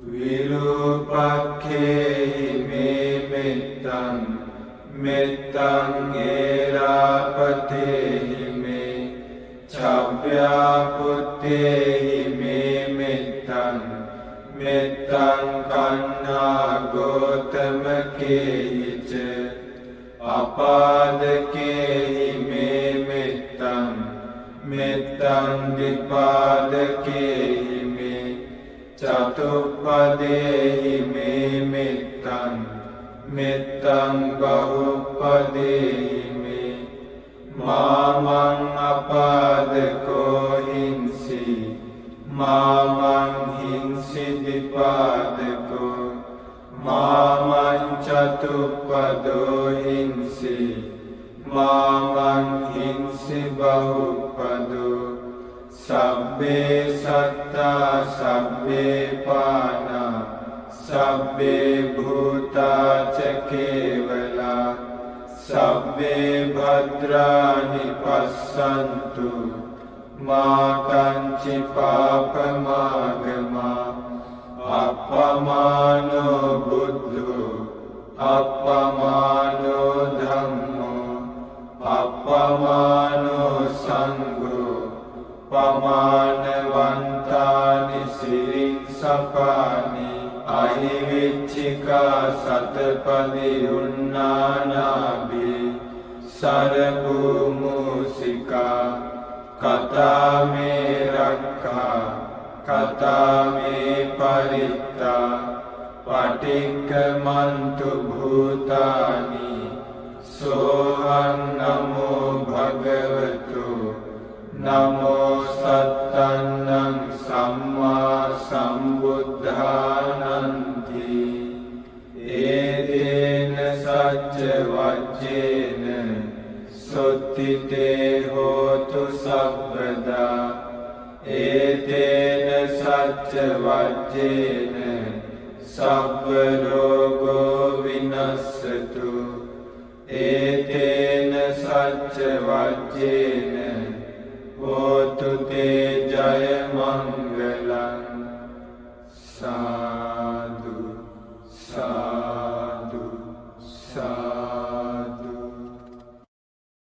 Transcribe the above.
විරූපක්ඛේහි මේ මෙත්තං මෙත්තං ඒරාපතේහි මේ චව්‍යාපුත්තේහි මේ මෙත්තං මෙත්තං කන්නා ගෝතමකේහි ච අපාදකේහි මේ මෙත්තං මෙත්තං දිපාදකේහි මේ චතුප්පදේහි මේ මෙත්තං මෙත්තං බහුප්පදේහි මේ මාමං අපාදකෝ හිංසි මාමං හිංසි දිපාදකෝ මාමං චතුප්පදෝ හිංසි මාමං හිංසි බහුප්පදෝ සබ්බේ සත්තා සබ්බේ පානා සබ්බේ භූතා ච කේවලා සබ්බේ භද්‍රානි පස්සන්තු මා කංචි පාපමාගමා අප්පමානෝ බුද්ධෝ අප්පමානෝ ධම්මෝ අප්පමානෝ සංඝෝ පමානවන්තානි සිරින් සපානි අහිවිච්ඡිකා සතපදි උන්නානාභි සරභූමූසිකා කතාමේ රක්ඛා කතාමේ පරිත්තා පටික්කමන්තු භූතානි සෝහං නමෝ භගවතු නමෝ සත්තන්නං සම්මා සම්බුද්ධානන්ති ඒතේන සච්ච වජ්ජේන සොත්තිතේ හෝතු සබ්බදා ඒතේන සච්ච වජ්ජේන සබ්බ රෝගෝ විනස්සතු ඒතේන සච්ච වජ්ජේන හෝතු තේ ජය මංගලං. සාදු.